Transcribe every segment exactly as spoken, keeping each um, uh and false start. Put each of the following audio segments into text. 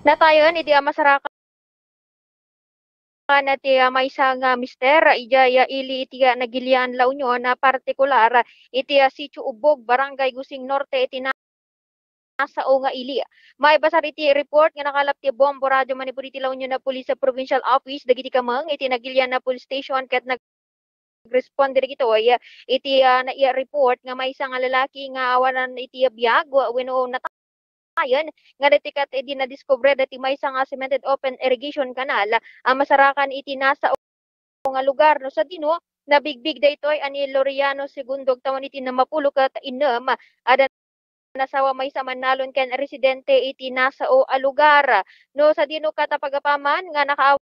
Natayen iti a masarakan ti, ah, maysa nga mister, ah, idiay, ah, ili iti, ah, Nagilian, La Union, ah, partikular, ah, iti, ah, Sitio Ubog, Barangay Gusing Norte, iti na-, nasao nga ili. Maibasar iti report nga nakalap ti Bombo Radio Manipur iti La Union a Police Provincial Office, dagiti kameng iti Nagilian a Police Station ket nag-, nagresponde dagitoy iti, ah, naiya report nga maysa nga lalaki nga awanan iti biag wa-, wenno natayen nga daytoy ket idi nadiskubre daytoy maysa nga cemented open irrigation canal a masarakan iti nasao nga lugar no sadino nabigbig daytoy a ni Loriano Segundo agtawen iti namapulo ket innem a nasawa maysa a mannalon ken residente iti nasao a lugar. No sadino ket apagapaman nga nakaawat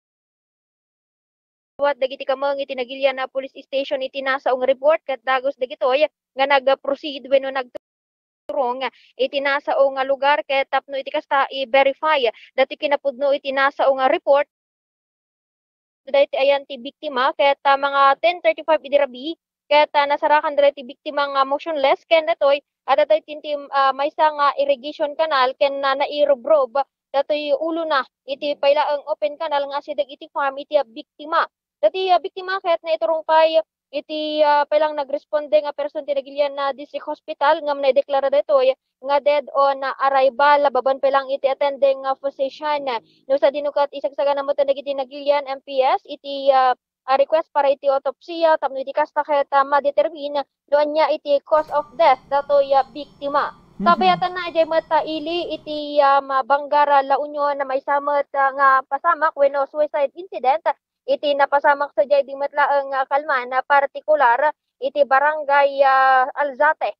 dagiti kameng iti Nagilian a Police Station iti nasao nga report ket dagus dagitoy nga nag-proceed wenno nagturong iti nasao nga lugar ket tapno iti kasta i-verify dati kinapudno iti nasao nga report daytoy ayan ti biktima ket, ah, mga ten thirty-five idi rabii ket, ah, nasarakan daytoy biktima nga motionless ken daytoy adda daytoy ti, ah, maysa nga irrigation canal ken, ah, nairubrob daytoy ulona iti pay laeng open canal nga asideg iti farm iti, ah, biktima. Daytoy, ah, biktima ket naiturong pay iti, ah, pay lang nagresponde nga person ti Nagilian a District Hospital ngem naideklara daytoy nga dead on arrival babaen pay lang iti attending nga physician. No sadino ket isagsagana met dagiti Nagilian M P S iti, ah, ah, request para iti autopsia tapno iti kasta ket, ah, madetermine no ania iti cause of death datoy, ah, biktima. Mhm. Kabayatanna, idiay met, ah, ili iti, ah, ma-, Bangar, ah, La Union a maysa met, ah, nga pasamak wenno suicide incident iti napasamak sadiay di met laeng nga kalman, ah, partikular iti Barangay, ah, Alzate.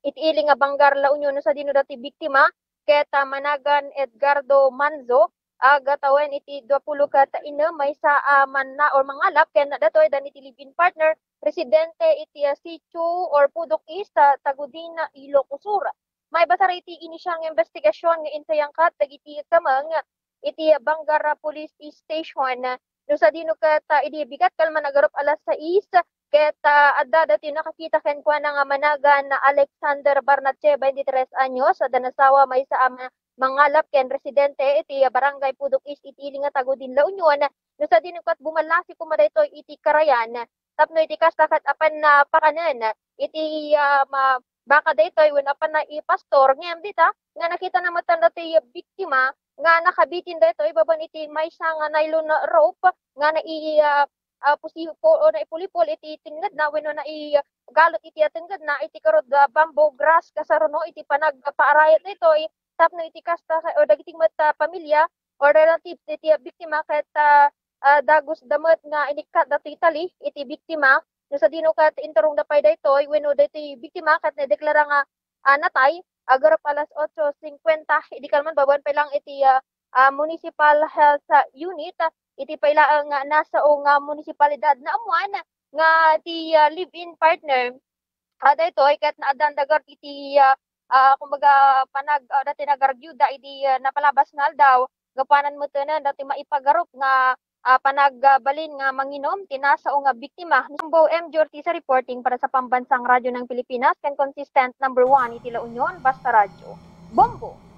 Iti ili nga Bangar, La Union, no sadino dati biktima ket, ah, Managan Edgardo Manzo, agtawen iti duapulo ket innem, maysa a manna-, or mangalap ken datoy dan iti live-in partner, residente iti, ah, Sitio or Pudok East, ah, Tagudin, Ilocos Sur. Maibasar iti inisial nga investigasyon nga insayangkat dagiti kameng iti Bangar Police Station, no sadino ket, ah, idi bigat kalman agarup alas sais, ket, ah, adda dati nakakita kenkuana nga Managan Alexander Barnache, twenty-tres anyos, adda nasawa maysa a ma-, mangalap ken residente iti Barangay Pudok East iti ili nga Tagudin, La Union, no sadino ket bumallasi koma daytoy iti karayan tapno iti kasta ket apanna pakanen iti, ah, ma-, baka daytoy wenno apanna ipastor. Ngem dita nga nakitana met datoy biktima nga nakabitin daytoy babaen iti maysa nga nylon rope nga nai-, ah, ah, pusi-, pu-, o naipulipol iti tengngedna wenno naigalot iti tengngedna iti karud, ah, bamboo grass kasaruno iti panagpaarayat daytoy tapno iti kasta o dagiti met, ah, pamilya or relatives iti biktima ket, ah, ah, dagusda met nga inikkat datoy tali iti biktima no sadino ket inturongda pay daytoy wenno daytoy biktima ket naideklara nga, ah, natay agarup alas otso singkwenta idi kalman babaen pay lang iti, ah, ah, Municipal Health, ah, Unit, ah, iti pay laeng nga nasao nga munisipalidad. Naammuan nga ti, ah, live-in partner, ah, daytoy ket naaddan dagar iti, ah, ah, kumbaga panag-, ah, dati nagarugiada idi, ah, napalabas nga aldaw gapuanan metten dati maipagarup nga, ah, panagbalin nga manginom ti nasao nga biktima. Bombo M J Ortiz reporting para sa Pambansang Radyo ng Pilipinas ken consistent number one iti La Union, Basta Radyo. Bombo!